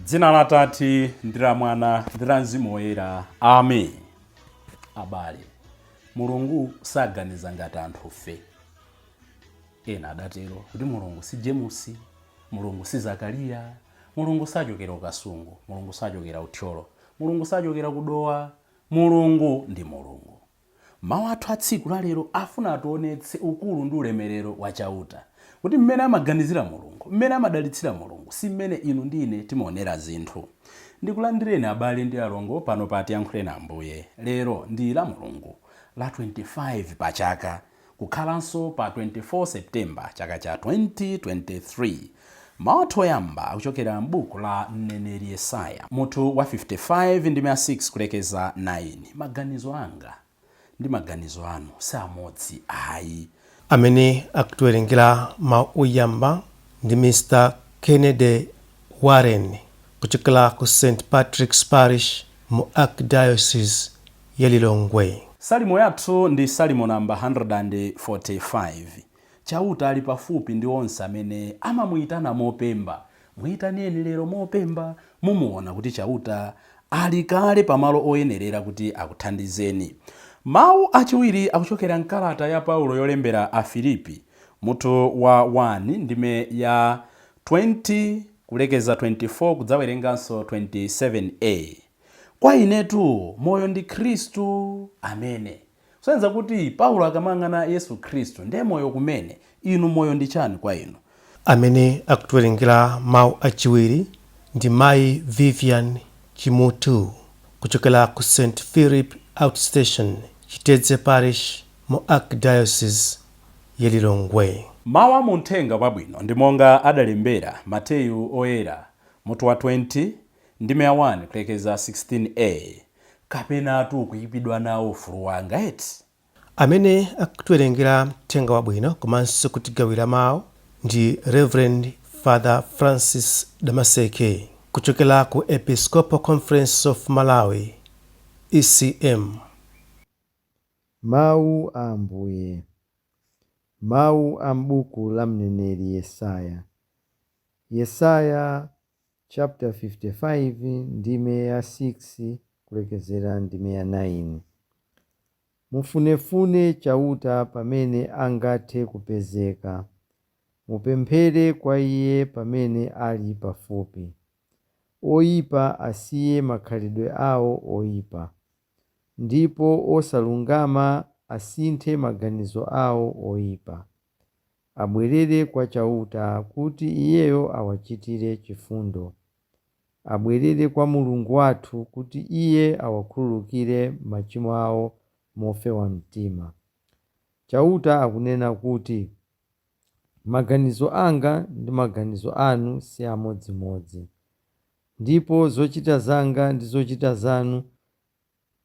Dzina la Atate ndi la Mwana ndi la Mzimu Woyera. Amen. Abale, Mulungu saganiza ngati anthufe. Ena adatero kuti Mulungu si James, Mulungu si Zakariya, Mulungu sachokera ku Kasungu, Mulungu sachokera ku Thyolo, Mulungu sachokera ku Dowa. Mulungu ndi Mulungu. Mawu athu a tsiku la lero afuna ationetse ukulu ndi ulemerero wa Chauta. Kuti mmene amaganizira Mulungu, mmene amadalitsira Mulungu, si mmene inu ndi ine timaonera zinthu. Ndikulandireni abale ndi alongo pano pa Tiyankhuleni Ambuye. Lero ndi la Mulungu la 25 pa chaka, kukhalanso pa 24 September chaka cha 2023. Mawu athu oyamba akuchokera m'buku la mneneri Yesaya, mutu wa 55 ndime ya 6 kulekeza 9. Maganizo anga ndi maganizo anu si amodzi ayi. Amene akutiwerengera mawu oyamba ndi Mr Kennedy Warren kuchokera ku St Patrick's Parish mu Archdiocese ya Lilongwe. Salimo yathu ndi Salimo namba 145. Chauta ali pafupi ndi onse amene amamuyitana mopemba. Muyitaneni lero mopemba, mumuona kuti Chauta ali kale pamalo oyenerera kuti akuthandizeni. Mawu achiwiri akuchokera m'kalata ya Paulo yolembera Afilipi, mutu wa 1 ndime ya 20 kulekeza 24 kudzawerenganso 27a. Kwa inetu moyo ndi Khristu amene. Kusonyeza kuti Paulo akamayang'ana Yesu Khristu ndiye moyo kumene. Inu moyo ndi chani kwa inu? Amene akutiwerengera mawu achiwiri ndi Mayi Vivian Chimutu kuchokera ku St Philip Outstation, Chitedze Parish mu Archdiocese ya Lilongwe. Mawu a mu Uthenga Wabwino ndi monga adalembera Mateyu Oyera, mutu wa 20, ndime ya 1 kulekeza 16a. Kapenatu kuipidwa nawo ufulu wanga eti? Amene akutiwerengera Mthenga Wabwino komanso kutigawira mawu ndi Rev Father Francis Damaseke kuchokera ku Episcopal Conference of Malawi, ECM. Mawu a Ambuye. Mawu a m'buku la mneneri Yesaya. Yesaya chapter 55 ndime ya 6 kulekezera ndime ya 9. Mufunefune Chauta pamene angathe kupezeka, mupemphere kwa Iye pamene ali pafupi. Oipa asiye makhalidwe ao oipa, ndipo osalungama asinthe maganizo ao oipa. Abwerere kwa Chauta kuti Iyeyo awachitire chifundo. Abwerere kwa Mulungu wathu kuti Iye awakhululukire machimo ao mofewa mtima. Chauta akunena kuti, Maganizo anga ndi maganizo anu si amodzimodzi, ndipo zochita zanga ndi zochita zanu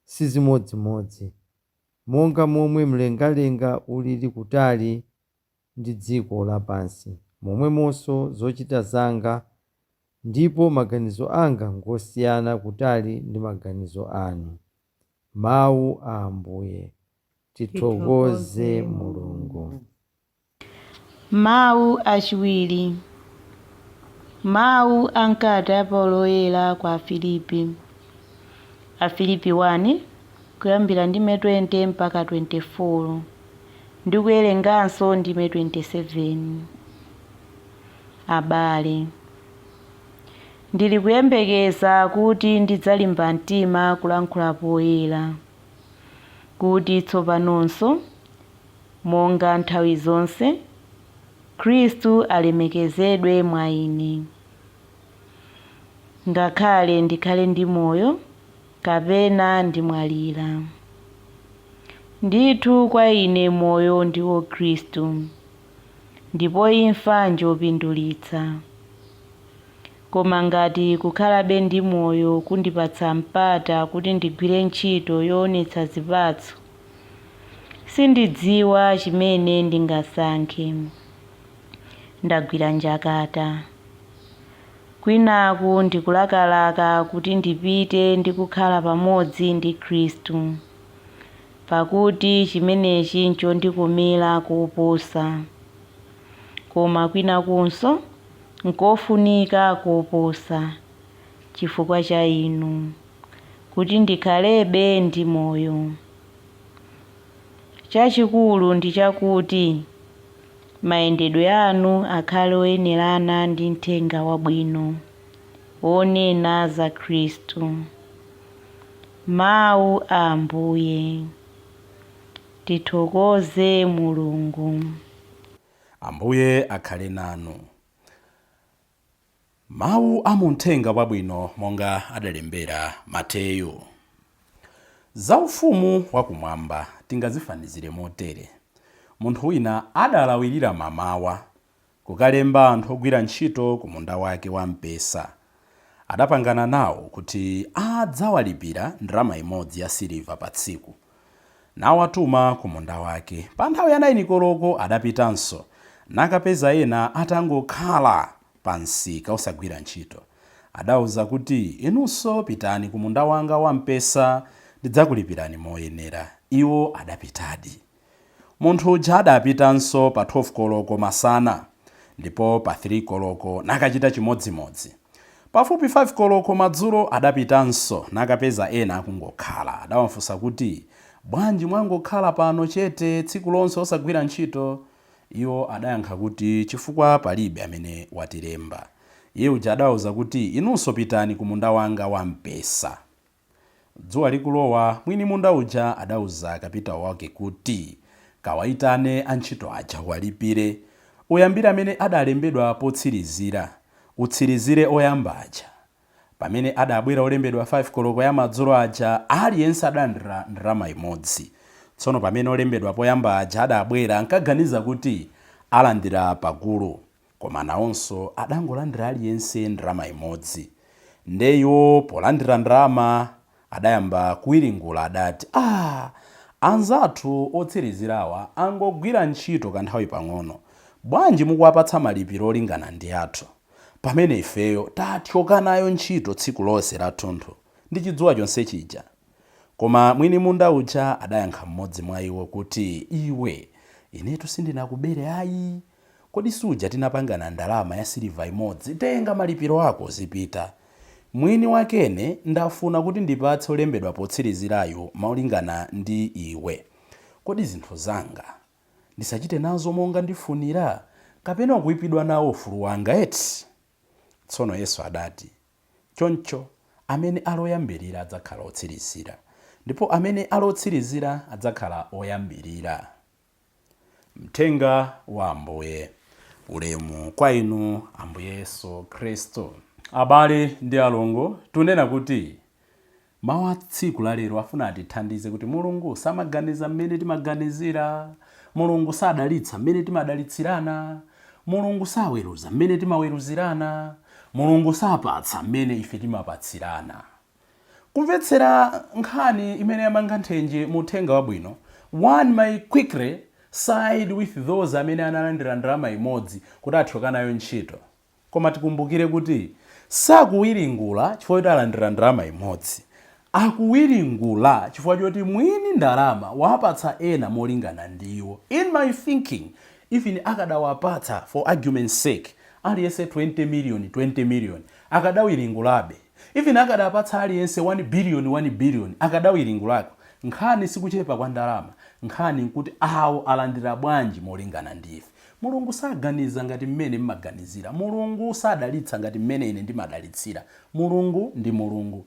si zimodzimodzi. Monga momwe mlengalenga ulili kutali ndi dziko lapansi, momwemonso zochita zanga ndipo maganizo anga ngosiyana kutali ndi maganizo anu. Mawu a Ambuye. Tithokoze Mulungu. Mawu achiwiri. Mawu a m'kalata ya Paulo Woyera kwa Afilipi. Afilipi 1, kuyambira ndime 20 mpaka 24, ndi kuwerenganso ndime 27. Abale, ndili kuyembekeza kuti ndidzalimba mtima kulankhula poyera, kuti tsopanonso, monga nthawi zonse, Khristu alemekezedwe mwa ine, ngakhale ndikhale ndi moyo kapena ndimwalira. Ndithu kwa ine moyo ndiwo Khristu, ndipo imfa njopindulitsa. Koma ngati kukhalabe ndi moyo kundipatsa mpata kuti ndigwire ntchito yoonetsa zipatso, sindidziwa chimene ndingasankhe. Ndagwira njakata. Kwinaku ndikulakalaka kuti ndipite ndi kukhala pamodzi ndi Khristu, pakuti chimenechi nchondikomera koposa. Koma kwinakunso nkofunika koposa. chifukwa cha inu, kuti ndikhalebe ndi moyo. Chachikulu ndi chakuti mayendedwe anu akhale oyenerana ndi Mthenga Wabwino wonena za Khristu. Mawu a Ambuye. Tithokoze Mulungu. Ambuye akhale nanu. Mawu a muthenga wabwino monga adalembera Mateyu. Za ufumu wakumwamba tingazifanizire motere. Munthu wina adalawirira mamawa kukalemba anthu ogwira ntchito ku munda wake wa mpesa. Adapangana nawo kuti adzawalipira ndalama imodzi ya siliva pa tsiku, nawatuma ku munda wake. Pa nthawi ya 9 koloko adapitanso, nakapeza ena atangokhala pa msika osagwira ntchito. Adawuza kuti, "Inunso pitani ku munda wanga wa mpesa, ndidzakulipirani moyenera." Iwo adapitadi. Munthu uja adapitanso pa 12 koloko masana, ndipo pa 3 koloko nakachita chimodzimodzi. Pafupi 5 koloko madzulo adapitanso, nakapeza ena akungokhala. Adawafunsa kuti, "Bwanji mwangokhala pano chete tsiku lonse osagwira ntchito?" Iwo adayankha kuti, "Chifukwa palibe amene watilemba." Iye uja adawuza kuti, "Inunso pitani ku munda wanga wa mpesa." Dzuwa likulowa, mwini munda uja adawuza kapitawo wake kuti, "Kawayitane antchito aja uwalipire. Uyambire amene adalembedwa potsirizira, utsirizire oyamba aja." Pamene adabwera olembedwa 5 koloko ya madzulo aja, aliyense adalandira ndalama imodzi. Tsono pamene olembedwa poyamba aja adabwera, ankaganiza kuti alandira pagulu, koma nawonso adangolandira aliyense ndalama imodzi. Nde iwo polandira ndalama adayamba kuwiringula. Adati, "Ah, anzathu otsirizirawa angogwira ntchito kanthawi pang'ono. Bwanji mukuwapatsa malipiro olingana ndi athu, pamene ifeyo tathyoka nayo ntchito tsiku lonse lathunthu ndi chidzuwa chonse chija?" Koma mwini munda uja adayankha mmodzi mwa iwo kuti, "Iwe, inetu sindinakubere ayi. Kodi suja tinapangana ndalama ya siliva imodzi? Tenga malipiro ako, uzipita. Mwini wakene ndafuna kuti ndipatse olembedwa potsirizirayo molingana ndi iwe. Kodi zinthu zanga ndisachite nazo monga ndifunira, kapena ukuyipidwa nawo ufulu wanga eti?" Tsono Yesu adati, "Choncho amene ali oyambirira adzakhala otsirizira, ndipo amene ali otsirizira adzakhala oyambirira." Mthenga wa Ambuye. Ulemu kwa inu, Ambuye Yesu Khristu. Abale ndi alongo, tunena kuti mawu a tsiku la lero afuna atithandize kuti Mulungu samaganiza mmene timaganizira, Mulungu sadalitsa mmene timadalitsirana, Mulungu saweruza mmene timaweruzirana, Mulungu sapatsa mmene ife timapatsirana. Kumvetsera nkhani imene yamanga nthenje mu uthenga wabwino, one may quickly side with those amene analandira ndalama imodzi kuti athyoka nayo ntchito. Koma tikumbukire kuti sakuwiringula chifukwa choti alandira ndalama imodzi. Akuwiringula chifukwa choti mwini ndalama wapatsa ena molingana ndiwo. In my thinking, even akadawapatsa, for argument's sake, aliyense 20 million 20 million, akadawiringulabe. Even akadapatsa aliyense 1 billion 1 billion, akadawiringulako. Nkhani sikuchepa kwa ndalama, nkhani nkuti awo alandira bwanji molingana ndi ife. Mulungu saganiza ngati mmene mmaganizira. Mulungu sadalitsa ngati mmene ine ndimadalitsira. Mulungu ndi Mulungu.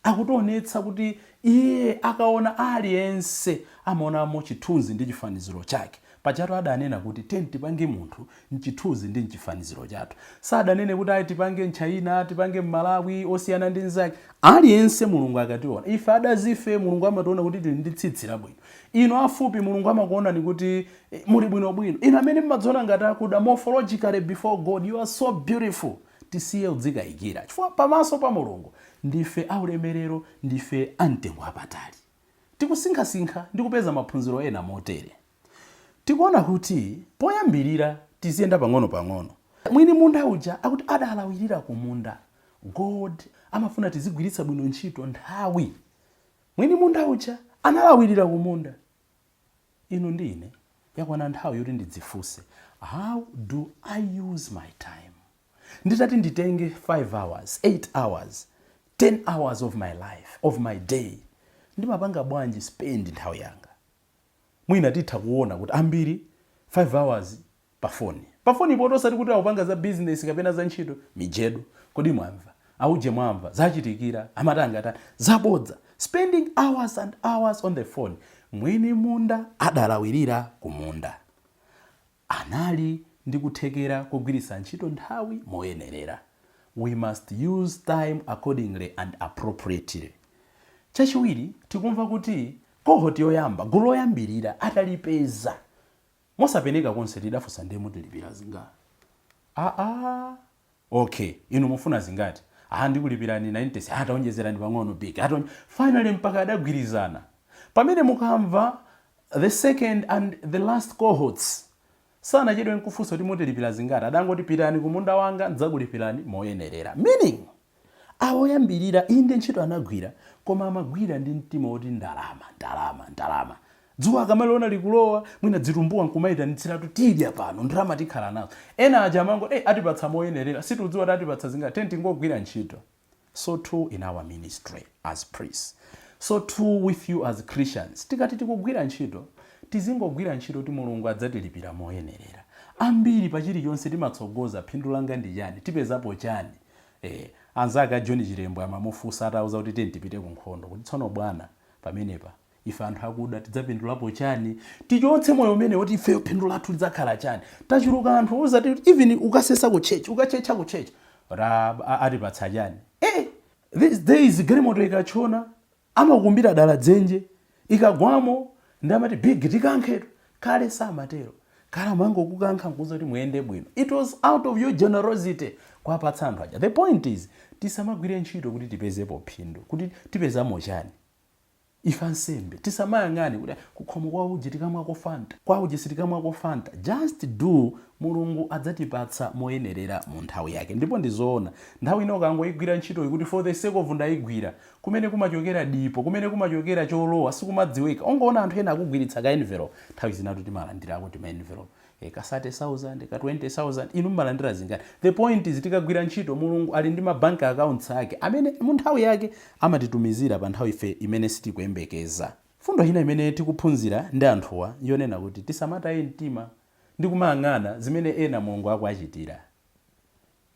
Akutionetsa kuti iye akaona aliyense amaonamo chithunzi ndi chifaniziro chake. Pajatu adanena kuti, "Tiyeni tipange munthu mchithunzi ndi mchifaniziro chathu." Sadanene kuti ayi, tipange Mchina, tipange Mmalawi osiyana ndi nzake. Aliyense Mulungu akationa, ife adazife, Mulungu amationa kuti tili ndi tsitsi labwino. Inu afupi, Mulungu amakuonani kuti muli bwinobwino. Inu amene mmadziona ngati akuda, morphologically before God you are so beautiful. Tisiye kudzikayikira, chifukwa pamaso pa Mulungu ndife aulemerero, ndife amtengo apatali. Tikusinkhasinkha ndi kupeza maphunziro ena motere. Tikuona kuti poyambirira tiziyenda pang'ono-pang'ono. Mwini munda uja akuti adalawirira ku munda. God amafuna tizigwiritsa bwino ntchito nthawi. Mwini munda uja analawirira ku munda. Inu ndi ine, yakwana nthawi yoti ndidzifunse, "How do I use my time?" Nditati nditenge 5 hours, 8 hours, 10 hours of my life, of my day, ndimapanga bwanji spend nthawi yanga? Mwina titha kuona kuti ambiri 5 hours pafoni. Pafoni poto osati kuti akupanga za business kapena za ntchito, mijedo. Kodi mwamva auje? Mwamva zachitikira amatanga? Zabodza. Spending hours and hours on the phone. Mwini munda adalawirira ku munda. Anali ndi kuthekera kugwiritsa ntchito nthawi moyenerera. We must use time accordingly and appropriately. Chachiwiri, tikumva kuti cohort yoyamba, gulu loyambirira, atalipeza mosapeneka konse, lidafunsa, "Ndiye mutilipira zingati?" "Aa, okay, inu mufuna zingati?" "Ah, ndikulipirani 90." "Ataonjezerani pang'ono big." Finally mpaka adagwirizana. Pamene mukamva the second and the last cohorts, sanachedwe nkufunsa kuti mutilipira zingati. Adangoti, "Pitani kumunda wanga, ndidzakulipirani moyenerera." Meaning, awoyambirira inde ntchito anagwira, koma amagwira ndi mtima woti ndalama, ndalama, ndalama. Dzuwa akamaliona likulowa, mwina dzitumbuwa nkumayitanitsiratu, "Tidya pano, ndalama tikhala nazo." Ena aja amango, "Hey, atipatsa moyenerera, situdziwa kuti atipatsa zingati, teni tingogwira ntchito." So too in our ministry as priests, so too with you as Christians. Tikati tikugwira ntchito, tizingogwira ntchito kuti Mulungu adzatilipira moyenerera. Ambiri pa chilichonse timatsogoza, "Phindu langa ndi chani? Tipezapo chani?" Anzake a John Chilembwe amamufunsa atauza kuti tiyeni tipite ku nkhondo, kuti, "Tsono bwana, pamenepa ife anthu akuda tidzapindulapo chani?" Tichotse moyo umene woti ife phindu lathu lidzakhala chani. Tachuluka anthu uzati even ukasesa ku church, ukachecha ku church, ra atipatsa chani? These days galimoto ikachona amakumbira dala dzenje, ikagwamo ndamati, "Big, tikankhetu." Kale samatero. Kale amangokukankha nkuza kuti muyende bwino. It was out of your generosity kwapatsa anthu aja. The point is, tisamagwire ntchito kuti tipezepo phindu, kuti tipezamo chani. Ife ansembe tisamayang'ane kuti kukhomo kwa uje tikamwako Fanta, kwa uje sitikamwako Fanta. Just do. Mulungu adzatipatsa moyenerera mu nthawi yake. Ndipo ndizoona, nthawi ino ukangoyigwira ntchito kuti for the sake of ndayigwira, kumene kumachokera dipo, kumene kumachokera cholowa sikumadziwika. Ongoona anthu ena akugwiritsa ka envelope, nthawi zinatu timalandirako tima envelope ka 30,000, ka 20,000. Inu mmalandira zingati? The point is, tikagwira ntchito, Mulungu ali ndi ma bank accounts ake amene mu nthawi yake amatitumizira pa nthawi ife imene sitikuyembekeza. Fundo ina imene tikuphunzira ndi anthuwa yonena kuti tisamataye mtima ndi kumayang'ana zimene ena Mulungu akuachitira.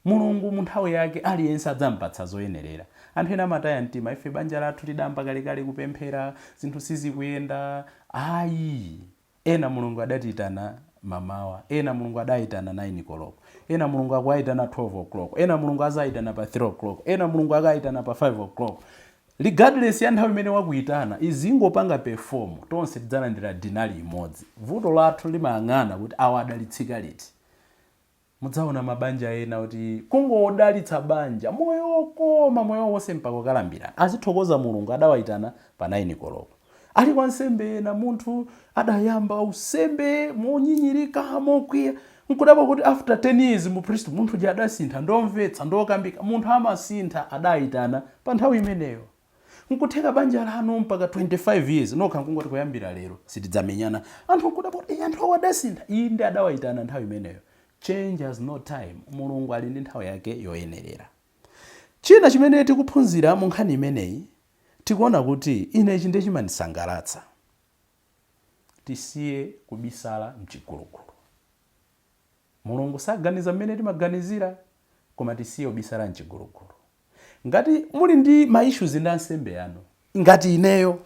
Mulungu mu nthawi yake aliyense adzampatsa zoyenerera. Anthu ena amataya mtima, "Ife banja lathu tidamba kalekale kupemphera, zinthu sizikuyenda." Ayi, ena Mulungu adatiyitana mamawa, ena Mulungu adayitana 9 koloko, ena Mulungu akuayitana 12 o'clock, ena Mulungu azayitana pa 3 o'clock, ena Mulungu akayitana pa 5 o'clock. Regardless ya nthawi imene wakuyitana, izingopanga perform. Tonse tidzalandira dinari imodzi. Vuto lathu limayang'ana kuti awa adalitsika liti. Mudzaona mabanja ena kuti kungodalitsa banja, moyo wokoma, moyo wonse mpaka kukalambira, azithokoza Mulungu adawayitana pa 9 koloko. Ali kwa nsembe ena, munthu adayamba usembe monyinyirika, mokwiya, nkudabwa kuti after 10 years mu priest munthu ja adasintha, ndomvetsa, ndokambika. Munthu amasintha, adayitana pa nthawi imeneyo. Nkutheka banja lanu mpaka 25 years, nokha nkungoti, "Kuyambira lero sitidzamenyana." Anthu nkudabwa kuti, "Eh, anthu awo adasintha." Inde, adawayitana nthawi imeneyo. Change has no time. Mulungu ali ndi nthawi yake yoyenerera. China chimene tikuphunzira mu nkhani imeneyi, tikuona kuti inechi ndiye chimandisangalatsa: tisiye kubisala mchigulugulu. Mulungu saganiza mmene timaganizira, koma tisiye kubisala mchigulugulu. Ngati muli ndi ma issues ndi ansembe anu, ngati ineyo,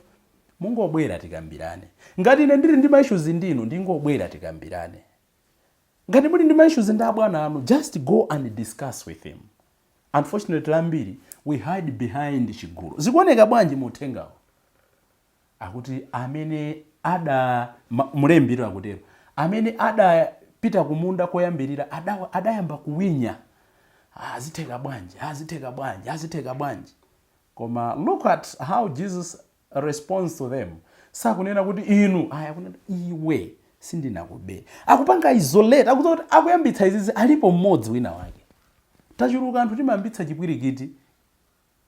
mungobwera tikambirane. Ngati ine ndili ndi ma issues ndinu, ndingobwera tikambirane. Ngati muli ndi ma issues ndi abwana anu, just go and discuss with him. Unfortunately, ambiri we hide behind chigulu. Zikuoneka bwanji mu uthengawo? Akuti amene ada mulembiro akutero, amene adapita kumunda koyambirira adayamba kuwinya, "Azitheka bwanji? Azitheka bwanji? Azitheka bwanji?" Koma look at how Jesus responds to them. Sakunena kuti inu aya, akunena, "Iwe, sindinakubere." Akupanga isolate, akuti akuyambitsa izizi alipo mmodzi wina wake. Tachuluka anthu timayambitsa chipwirikiti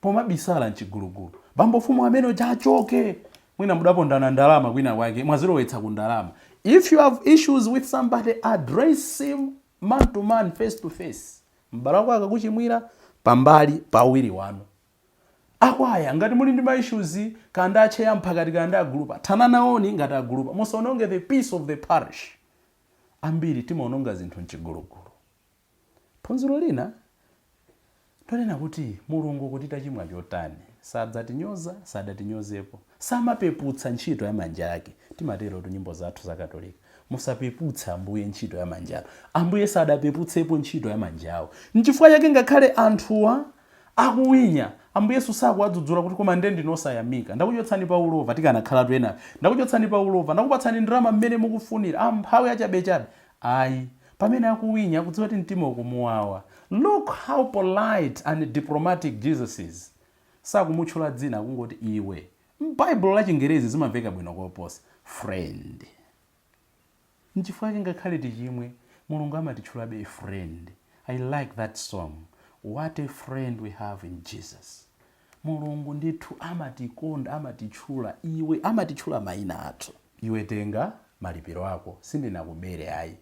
pomabisala mchigulugulu. Bambo fumu amene uja achoke. Mwina mudapondana ndalama kwina kwake, mwazilowetsa ku ndalama. If you have issues with somebody, address him man to man, face to face. M'bale wako akakuchimwira, pambali pawiri wanu. Akwaya, ngati muli ndi ma issues kanda acheya mphakati kanda agulupa, thana nawoni ngati agulupa, musaononge the peace of the parish. Ambiri timaononga zinthu mchigulugulu. Phunziro lina tonena kuti Mulungu kuti tachimwa chotani sadzatinyoza, sadatinyozepo, samapeputsa ntchito ya manja ake. Timatero tu nyimbo zathu za Katolika, musapeputse Ambuye ntchito ya manja anu. Ambuye sadapeputsepo ntchito ya manja awo. Nchifukwa chake ngakhale anthuwa akuwinya, Ambuye Yesu sakuwadzudzula kuti koma nde ndinosayamika, ndakuchotsani pa ulova, tikanakhalatu ena, ndakuchotsani pa ulova, ndakupatsani ndalama mmene mukufunira, amphawi achabechabe. Ayi, pamene akuwinya akudziwa kuti mtima ukumuwawa. Look how polite and diplomatic Jesus is. Sakumutchula dzina, akungoti iwe. M'Baibulo la Chingerezi zimamveka bwino koposa, friend. Nchifukwa chake ngakhale tichimwe, Mulungu amatitchulabe friend. I like that song, "What a Friend We Have in Jesus." Mulungu ndithu amatikonda, amatitchula iwe, amatitchula mayina athu. Iwe tenga malipiro ako, sindinakubere ayi,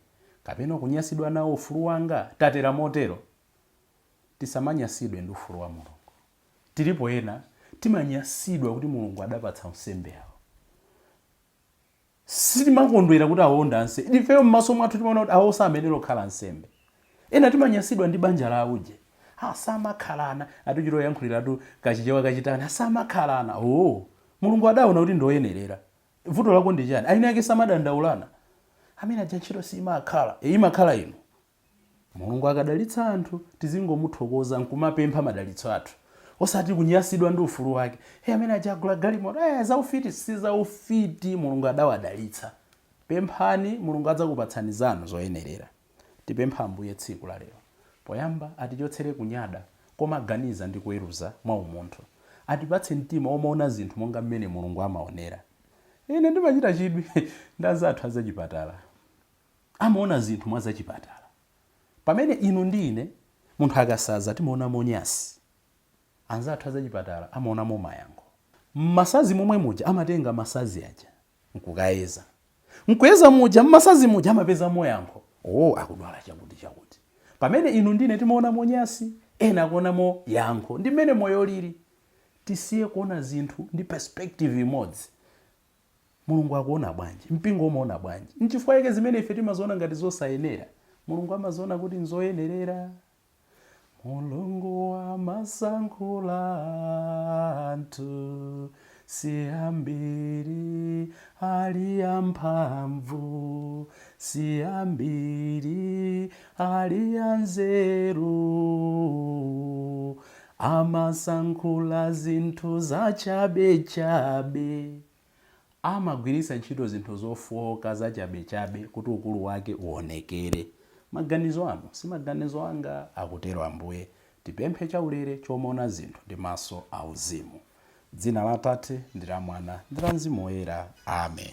kapena kunyasidwa nawo ufulu wanga. Tatera motero, tisamanyasidwe ndi ufulu wa Mulungu. Tilipo ena timanyasidwa kuti Mulungu adapatsa unsembe awo, sitimakondwera kuti awonda ansembe. Ifeyo m'maso mwathu timaona kuti awo samenera okhala ansembe. Ena timanyasidwa ndi banja la uje, asamakhalana, atichita oyankhuliratu kachichewa kachitani, asamakhalana. Oh, Mulungu adaona kuti ndoyenerera. Vuto lako ndi chani? Aine ake samadandaulana, amene aja ntchito simakhala. E, imakhala inu. Mulungu akadalitsa anthu, tizingomuthokoza nkumapempha madalitso athu, osati kunyasidwa ndi ufulu wake. Hey, amene aja agula galimoto, eh, zaufiti. Si zaufiti, Mulungu adawadalitsa. Pemphani, Mulungu adzakupatsani zanu zoyenerera. Tipempha Ambuye tsiku la lero, poyamba atichotsere kunyada komaganiza ndi kuweruza mwa umunthu, atipatse mtima womaona zinthu monga mmene Mulungu amaonera. Ine ndimachita chidwi ndi anzathu azachipatala, amaona zinthu mwa zachipatala, pamene inu ndi ine munthu akasaza timaona monyasi. Anzathu azachipatala amaonamo mayankho. Mmasazi momwe muja amatenga masazi aja nkukayeza, nkuyeza muja mmasazi muja amapezamo yankho, oh, akudwala chakuti chakuti, pamene inu ndine timaona monyasi, ena akuonamo yankho. Ndi mmene moyo lili. Tisiye kuona zinthu ndi perspective imodzi. Mulungu akuona bwanji? Mpingo umaona bwanji? Nchifukwa chake zimene ife timaziona ngati zosayenera, Mulungu amaziona kuti nzoyenerera. Mulungu amasankhula anthu, si ambiri ali amphamvu, si ambiri ali anzeru, amasankhula zinthu zachabechabe, amagwiritsa ntchito zinthu zofowoka zachabechabe kuti ukulu wake uonekere. Maganizo anu si maganizo anga, akutero Ambuye. Tipemphe chaulere chomaona zinthu ndi maso auzimu. Dzina la Atate ndi la Mwana ndi la Mzimu Woyera, amen.